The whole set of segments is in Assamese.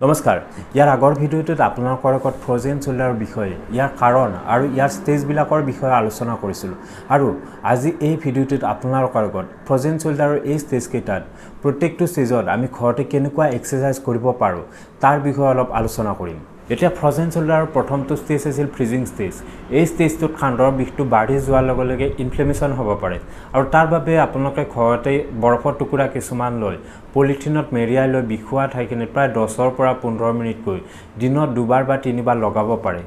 নমস্কাৰ, ইয়াৰ আগৰ ভিডিঅ'টোত আপোনালোকৰ লগত ফ্ৰজেন চোল্ডাৰৰ বিষয়ে, ইয়াৰ কাৰণ আৰু ইয়াৰ ষ্টেজবিলাকৰ বিষয়ে আলোচনা কৰিছিলোঁ। আৰু আজি এই ভিডিঅ'টোত আপোনালোকৰ লগত ফ্ৰজেন চোল্ডাৰৰ এই ষ্টেজকেইটাত প্ৰত্যেকটো ষ্টেজত আমি ঘৰতে কেনেকুৱা এক্সাৰচাইজ কৰিব পাৰোঁ তাৰ বিষয়ে অলপ আলোচনা কৰিম। এতিয়া ফ্ৰজেন চোল্ডাৰৰ প্ৰথমটো ষ্টেজ আছিল ফ্ৰিজিং ষ্টেজ। এই ষ্টেজটোত কান্ধৰ বিষটো বাঢ়ি যোৱাৰ লগে লগে ইনফ্লেমেশ্যন হ'ব পাৰে আৰু তাৰ বাবে আপোনালোকে ঘৰতে বৰফৰ টুকুৰা কিছুমান লৈ পলিথিনত মেৰিয়াই লৈ বিষোৱা ঠাইখিনিত প্ৰায় 10ৰ পৰা 15 মিনিটকৈ দিনত দুবাৰ বা তিনিবাৰ লগাব পাৰে।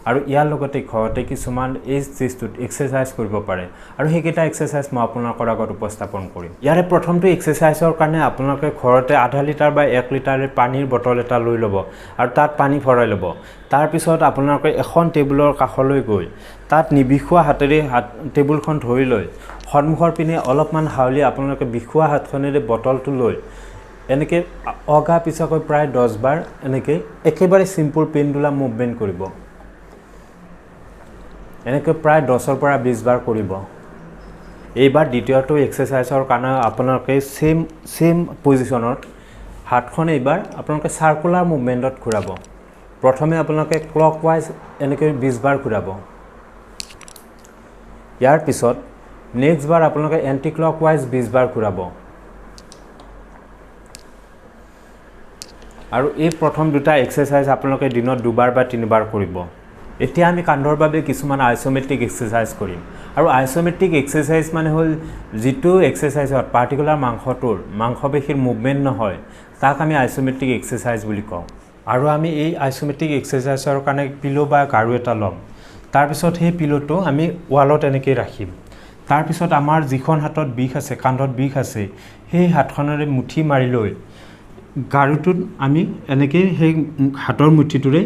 আৰু ইয়াৰ লগতে ঘৰতে কিছুমান এই ষ্টেজটোত এক্সাৰচাইজ কৰিব পাৰে আৰু সেইকেইটা এক্সাৰচাইজ মই আপোনালোকৰ আগত উপস্থাপন কৰিম। ইয়াৰে প্ৰথমটো এক্সাৰচাইজৰ কাৰণে আপোনালোকে ঘৰতে আধা লিটাৰ বা 1 লিটাৰ পানীৰ বটল এটা লৈ ল'ব আৰু তাত পানী ভৰাই ল'ব। তাৰপিছত আপোনালোকে এখন টেবুলৰ কাষলৈ গৈ তাত নিবিষোৱা হাতেৰে টেবুলখন ধৰি লৈ সন্মুখৰ পিনে অলপমান হাউলি আপোনালোকে বিষোৱা হাতখনেৰে বটলটো লৈ এনেকৈ অগা পিছাকৈ প্ৰায় 10 বাৰ এনেকৈ একেবাৰে চিম্পুল পেণ্ডুলাম মুভমেণ্ট কৰিব। এনেকৈ প্ৰায় 10ৰ পৰা 20 বাৰ কৰিব। এইবাৰ দ্বিতীয়টো এক্সাৰচাইজৰ কাৰণে আপোনালোকে ছেম পজিশ্যনত হাতখন এইবাৰ আপোনালোকে চাৰ্কুলাৰ মুভমেণ্টত ঘূৰাব। প্ৰথমে আপোনালোকে ক্লক ৱাইজ এনেকৈ 20 বাৰ ঘূৰাব। ইয়াৰ পিছত নেক্সট বাৰ আপোনালোকে এণ্টি ক্লক ৱাইজ 20 বাৰ ঘূৰাব। আৰু এই প্ৰথম দুটা এক্সাৰচাইজ আপোনালোকে দিনত দুবাৰ বা তিনিবাৰ কৰিব। এতিয়া আমি কান্ধৰ বাবে কিছুমান আইচ'মেট্ৰিক এক্সাৰচাইজ কৰিম। আৰু আইচ'মেট্ৰিক এক্সাৰচাইজ মানে হ'ল যিটো এক্সাৰচাইজত পাৰ্টিকুলাৰ মাংসটোৰ মাংসপেশীৰ মুভমেণ্ট নহয় তাক আমি আইচ'মেট্ৰিক এক্সাৰচাইজ বুলি কওঁ। আৰু আমি এই আইচ'মেট্ৰিক এক্সাৰচাইজৰ কাৰণে পিল' বা গাৰু এটা ল'ম। তাৰপিছত সেই পিল'টো আমি ৱালত এনেকৈ ৰাখিম। তাৰপিছত আমাৰ যিখন হাতত বিষ আছে, কান্ধত বিষ আছে, সেই হাতখনেৰে মুঠি মাৰি লৈ গাৰুটোত আমি এনেকৈ সেই হাতৰ মুঠিটোৰে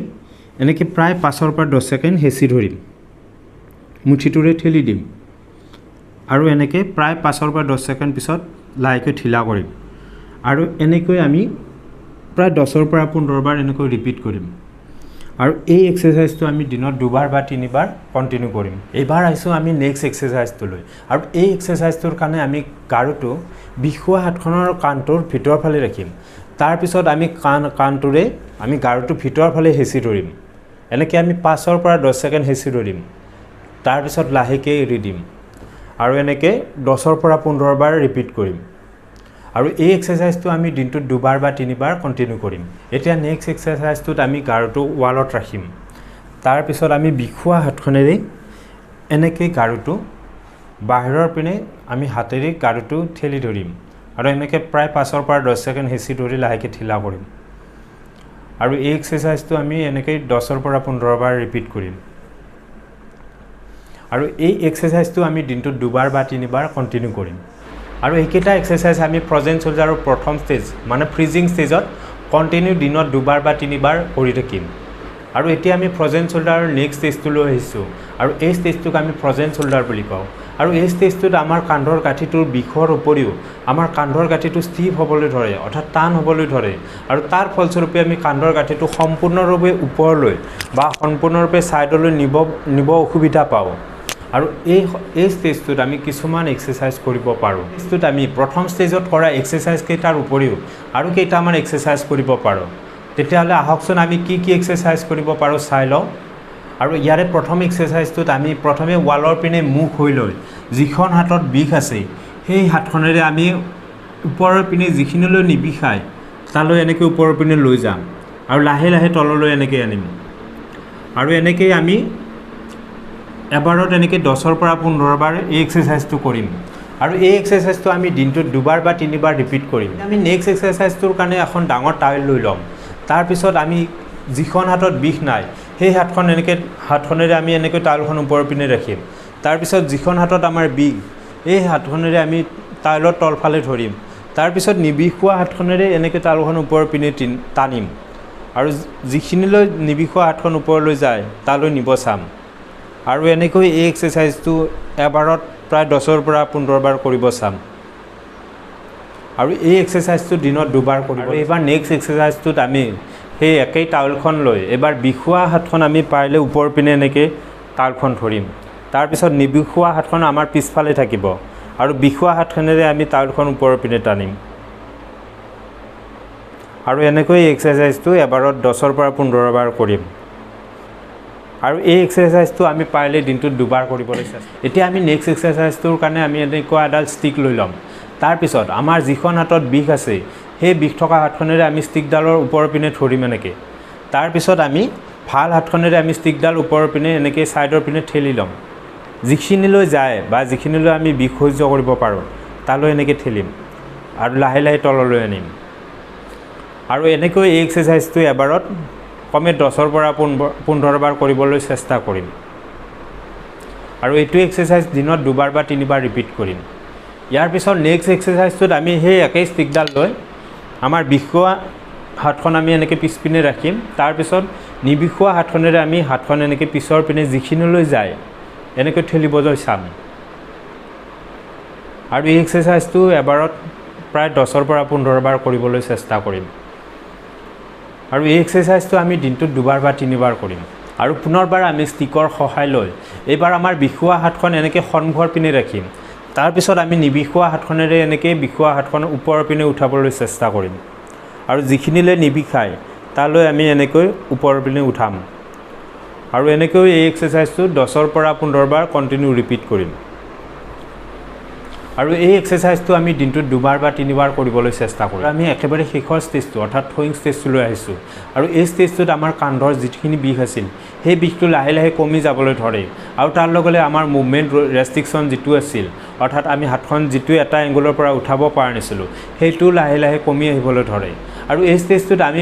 এনেকৈ প্ৰায় 5ৰ পৰা 10 ছেকেণ্ড হেঁচি ধৰিম, মুঠিটোৰে ঠেলি দিম আৰু এনেকৈ প্ৰায় 5ৰ পৰা 10 ছেকেণ্ড পিছত লাহেকৈ ঢিলা কৰিম। আৰু এনেকৈ আমি প্ৰায় 10ৰ পৰা 15 বাৰ এনেকৈ ৰিপিট কৰিম। আৰু এই এক্সাৰচাইজটো আমি দিনত দুবাৰ বা তিনিবাৰ কণ্টিনিউ কৰিম। এইবাৰ আহিছোঁ আমি নেক্সট এক্সাৰচাইজটোলৈ। আৰু এই এক্সাৰচাইজটোৰ কাৰণে আমি গাৰুটো বিষোৱা হাতখনৰ কাণটোৰ ভিতৰৰ ফালে ৰাখিম। তাৰপিছত আমি কাণটোৰে আমি গাৰুটো ভিতৰৰ ফালে হেঁচি ধৰিম। এনেকৈ আমি 5ৰ পৰা 10 ছেকেণ্ড হেঁচি ধৰিম। তাৰপিছত লাহেকৈ এৰি দিম আৰু এনেকৈ 10ৰ পৰা 15 বাৰ ৰিপিট কৰিম। আৰু এই এক্সাৰচাইজটো আমি দিনটোত দুবাৰ বা তিনিবাৰ কণ্টিনিউ কৰিম। এতিয়া নেক্সট এক্সাৰচাইজটোত আমি গাৰুটো ৱালত ৰাখিম। তাৰপিছত আমি বিষোৱা হাতখনেৰে এনেকৈ গাৰুটো বাহিৰৰ পিনে আমি হাতেৰে গাৰুটো ঠেলি ধৰিম আৰু এনেকৈ প্ৰায় 5ৰ পৰা 10 ছেকেণ্ড হেঁচি ধৰি লাহেকৈ ঢিলা কৰিম। আৰু এই এক্সাৰচাইজটো আমি এনেকৈ 10ৰ পৰা 15 বাৰ ৰিপিট কৰিম। আৰু এই এক্সাৰচাইজটো আমি দিনটোত দুবাৰ বা তিনিবাৰ কণ্টিনিউ কৰিম। আৰু এইকেইটা এক্সাৰচাইজ আমি ফ্ৰজেন চোল্ডাৰৰ প্ৰথম ষ্টেজ মানে ফ্ৰিজিং ষ্টেজত কণ্টিনিউ দিনত দুবাৰ বা তিনিবাৰ কৰি থাকিম। আৰু এতিয়া আমি ফ্ৰজেন চোল্ডাৰৰ নেক্সট ষ্টেজটোলৈ আহিছোঁ। আৰু এই ষ্টেজটোক আমি ফ্ৰজেন চোল্ডাৰ বুলি কওঁ। আৰু এই ষ্টেজটোত আমাৰ কান্ধৰ গাঁঠিটোৰ বিষৰ উপৰিও আমাৰ কান্ধৰ গাঁঠিটো ষ্টিফ হ'বলৈ ধৰে, অৰ্থাৎ টান হ'বলৈ ধৰে। আৰু তাৰ ফলস্বৰূপে আমি কান্ধৰ গাঁঠিটো সম্পূৰ্ণৰূপে ওপৰলৈ বা সম্পূৰ্ণৰূপে ছাইডলৈ নিব অসুবিধা পাওঁ। আৰু এই ষ্টেজটোত আমি কিছুমান এক্সাৰচাইজ কৰিব পাৰোঁ। ষ্টেজটোত আমি প্ৰথম ষ্টেজত কৰা এক্সাৰচাইজকেইটাৰ উপৰিও আৰু কেইটামান এক্সাৰচাইজ কৰিব পাৰোঁ। তেতিয়াহ'লে আহকচোন আমি কি কি এক্সাৰচাইজ কৰিব পাৰোঁ চাই লওঁ। আৰু ইয়াৰে প্ৰথম এক্সাৰচাইজটোত আমি প্ৰথমে ৱালৰ পিনে মুখ হৈ লৈ যিখন হাতত বিষ আছে সেই হাতখনেৰে আমি ওপৰৰ পিনে যিখিনিলৈ নিবিষায় তালৈ এনেকৈ ওপৰৰ পিনে লৈ যাম আৰু লাহে লাহে তললৈ এনেকৈ আনিম। আৰু এনেকৈ আমি এবাৰত এনেকৈ 10ৰ পৰা 15 বাৰ এই এক্সাৰচাইজটো কৰিম। আৰু এই এক্সাৰচাইজটো আমি দিনটোত দুবাৰ বা তিনিবাৰ ৰিপিট কৰিম। আমি নেক্সট এক্সাৰচাইজটোৰ কাৰণে এখন ডাঙৰ টাৱেল লৈ ল'ম। তাৰপিছত আমি যিখন হাতত বিষ নাই সেই হাতখন এনেকৈ হাতখনেৰে আমি এনেকৈ টাৱেলখন ওপৰৰ পিনে ৰাখিম। তাৰপিছত যিখন হাতত আমাৰ বিষ এই হাতখনেৰে আমি টাৱেলৰ তলফালে ধৰিম। তাৰপিছত নিবিষোৱা হাতখনেৰে এনেকৈ টাৱেলখন ওপৰৰ পিনে টানিম আৰু যিখিনিলৈ নিবিষোৱা হাতখন ওপৰলৈ যায় তালৈ নিব চাম। আৰু এনেকৈ এই এক্সাৰচাইজটো এবাৰত প্ৰায় 10ৰ পৰা 15 বাৰ কৰিব চাম। আৰু এই এক্সাৰচাইজটো দিনত দুবাৰ কৰিব। এইবাৰ নেক্সট এক্সাৰচাইজটোত আমি সেই একেই টাৱেলখন লৈ এইবাৰ বিষোৱা হাতখন আমি পাৰিলে ওপৰ পিনে এনেকৈ টাৱেলখন ধৰিম। তাৰপিছত নিবিষোৱা হাতখন আমাৰ পিছফালে থাকিব আৰু বিষোৱা হাতখনেৰে আমি টাৱেলখন ওপৰৰ পিনে টানিম। আৰু এনেকৈ এই এক্সাৰচাইজটো এবাৰত 10ৰ পৰা 15 বাৰ কৰিম। আৰু এই এক্সাৰচাইজটো আমি পাৰিলে দিনটোত দুবাৰ কৰিবলৈ চেষ্টা। এতিয়া আমি নেক্সট এক্সাৰচাইজটোৰ কাৰণে আমি এনেকুৱা এডাল ষ্টিক লৈ ল'ম। তাৰপিছত আমাৰ যিখন হাতত বিষ আছে, সেই বিষ থকা হাতখনেৰে আমি ষ্টিকডালৰ ওপৰৰ পিনে ধৰিম এনেকৈ। তাৰপিছত আমি ভাল হাতখনেৰে আমি ষ্টিকডাল ওপৰৰ পিনে এনেকৈ ছাইডৰ পিনে ঠেলি ল'ম। যিখিনিলৈ যায় বা যিখিনিলৈ আমি বিষ সহ্য কৰিব পাৰোঁ, তালৈ এনেকৈ ঠেলিম আৰু লাহে লাহে তললৈ আনিম। আৰু এনেকৈ এই এক্সাৰচাইজটো এবাৰত কমে 10ৰ পৰা 15 বাৰ কৰিবলৈ চেষ্টা কৰিম। আৰু এইটো এক্সাৰচাইজ দিনত দুবাৰ বা তিনিবাৰ ৰিপিট কৰিম। ইয়াৰ পিছত নেক্সট এক্সাৰচাইজটোত আমি সেই একেই ষ্টিকডাল লৈ আমাৰ বিষোৱা হাতখন আমি এনেকৈ পিছপিনে ৰাখিম। তাৰপিছত নিবিষোৱা হাতখনেৰে আমি হাতখন এনেকৈ পিছৰ পিনে যিখিনিলৈ যায়, এনেকৈ ঠেলিবলৈ চাম। আৰু এই এক্সাৰচাইজটো এবাৰত প্ৰায় 10ৰ পৰা 15 বাৰ কৰিবলৈ চেষ্টা কৰিম। আৰু এই এক্সাৰচাইজটো আমি দিনটোত দুবাৰ বা তিনিবাৰ কৰিম। আৰু পুনৰবাৰ আমি ষ্টিকৰ সহায় লৈ এইবাৰ আমাৰ বিষোৱা হাতখন এনেকৈ সন্মুখৰ পিনে ৰাখিম। তাৰপিছত আমি নিবিষোৱা হাতখনেৰে এনেকৈ বিষোৱা হাতখন ওপৰৰ পিনে উঠাবলৈ চেষ্টা কৰিম আৰু যিখিনিলৈ নিবিষায়, তালৈ আমি এনেকৈ ওপৰৰ পিনে উঠাম। আৰু এনেকৈ এই এক্সাৰচাইজটো 10ৰ পৰা 15 বাৰ কণ্টিনিউ ৰিপিট কৰিম। আৰু এই এক্সাৰচাইজটো আমি দিনটোত দুবাৰ বা তিনিবাৰ কৰিবলৈ চেষ্টা কৰোঁ। আমি একেবাৰে শেষৰ ষ্টেজটো, অৰ্থাৎ থ্ৰয়িং ষ্টেজটোলৈ আহিছোঁ। আৰু এই ষ্টেজটোত আমাৰ কান্ধৰ যিখিনি বিষ আছিল, সেই বিষটো লাহে লাহে কমি যাবলৈ ধৰে। আৰু তাৰ লগে লগে আমাৰ মুভমেণ্ট ৰেষ্ট্ৰিকশ্যন যিটো আছিল, অৰ্থাৎ আমি হাতখন যিটো এটা এংগলৰ পৰা উঠাব পৰা নাছিলোঁ, সেইটো লাহে লাহে কমি আহিবলৈ ধৰে। আৰু এই ষ্টেজটোত আমি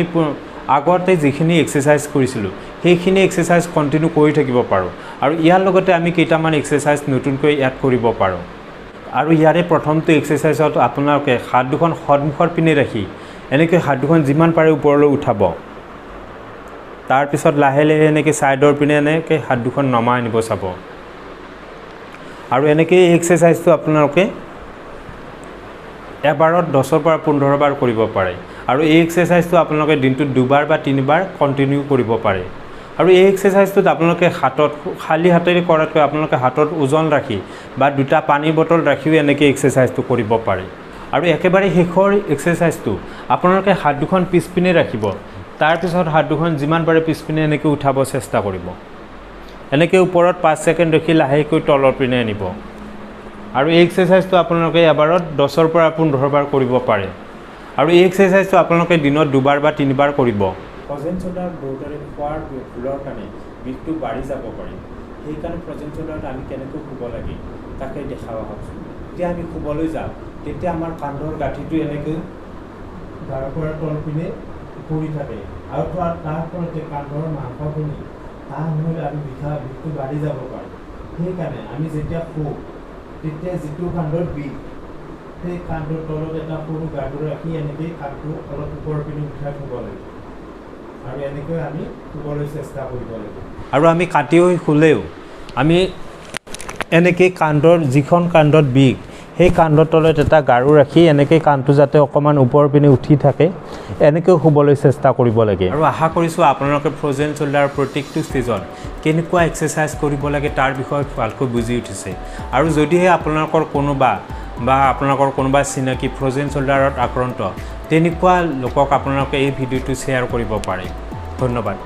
আগতে যিখিনি এক্সাৰচাইজ কৰিছিলোঁ, সেইখিনি এক্সাৰচাইজ কণ্টিনিউ কৰি থাকিব পাৰোঁ। আৰু ইয়াৰ লগতে আমি কেইটামান এক্সাৰচাইজ নতুনকৈ এড কৰিব পাৰোঁ। আৰু ইয়াৰে প্ৰথমটো এক্সাৰচাইজত আপোনালোকে হাত দুখন সন্মুখৰ পিনে ৰাখি এনেকৈ হাত দুখন যিমান পাৰে ওপৰলৈ উঠাব। তাৰপিছত লাহে লাহে এনেকৈ ছাইডৰ পিনে এনেকৈ হাত দুখন নমাই আনিব চাব। আৰু এনেকৈ এই এক্সাৰচাইজটো আপোনালোকে এবাৰত 10ৰ পৰা 15 বাৰ কৰিব পাৰে। আৰু এই এক্সাৰচাইজটো আপোনালোকে দিনটোত দুবাৰ বা তিনিবাৰ কণ্টিনিউ কৰিব পাৰে। আৰু এই এক্সাৰচাইজটোত আপোনালোকে হাতত খালী হাতেৰে কৰাতকৈ আপোনালোকে হাতত ওজন ৰাখি বা দুটা পানী বটল ৰাখিও এনেকৈ এক্সাৰচাইজটো কৰিব পাৰে। আৰু একেবাৰে শেষৰ এক্সাৰচাইজটো আপোনালোকে হাত দুখন পিছপিনে ৰাখিব। তাৰপিছত হাত দুখন যিমান পাৰে পিছপিনে এনেকৈ উঠাব চেষ্টা কৰিব। এনেকৈ ওপৰত 5 ছেকেণ্ড ৰখি লাহেকৈ তলৰ পিনে আনিব। আৰু এই এক্সাৰচাইজটো আপোনালোকে এবাৰত 10ৰ পৰা 15 বাৰ কৰিব পাৰে। আৰু এই এক্সাৰচাইজটো আপোনালোকে দিনত দুবাৰ বা তিনিবাৰ কৰিব। ফ্ৰজেন চ'ল্ডাৰ বহুতৰে খোৱাৰ ভুলৰ কাৰণে বিষটো বাঢ়ি যাব পাৰে। সেইকাৰণে ফ্ৰজেন চ'ল্ডাৰত আমি কেনেকৈ শুব লাগে, তাকে দেখাওঁ আহকচোন। যেতিয়া আমি শুবলৈ যাওঁ, তেতিয়া আমাৰ কান্ধৰ গাঁঠিটো এনেকৈ গাৰ পৰা তল পিনে পৰি থাকে আৰু তাৰ ফলতে কান্ধৰ মাংসখিনি টান হৈ আৰু বিষটো বাঢ়ি যাব পাৰে। সেইকাৰণে আমি যেতিয়া শুওঁ, তেতিয়া যিটো কান্ধত বিষ, সেই কান্ধৰ তলত এটা সৰু গাৰু ৰাখি এনেকৈ কান্ধটো অলপ ওপৰৰ পিনে উঠাই থ'ব লাগে আৰু এনেকৈ আমি শুবলৈ চেষ্টা কৰিব লাগে। আৰু আমি কাটি হৈ শুলেও আমি এনেকৈ কান্ধৰ যিখন কান্ধত বিষ, সেই কান্ধৰ তলত এটা গাৰু ৰাখি এনেকৈ কান্ধটো যাতে অকণমান ওপৰৰ পিনে উঠি থাকে, এনেকৈ শুবলৈ চেষ্টা কৰিব লাগে। আৰু আশা কৰিছোঁ আপোনালোকে ফ্ৰজেন চ'ল্ডাৰৰ প্ৰত্যেকটো ষ্টেজত কেনেকুৱা এক্সাৰচাইজ কৰিব লাগে, তাৰ বিষয়ে ভালকৈ বুজি উঠিছে। আৰু যদিহে আপোনালোকৰ কোনোবা বা আপোনালোকৰ কোনোবা চিনাকি ফ্ৰজেন চ'ল্ডাৰত আক্ৰান্ত, তেনেকুৱা লোকক আপোনালোকে এই ভিডিঅ'টো শ্বেয়াৰ কৰিব পাৰে। ধন্যবাদ।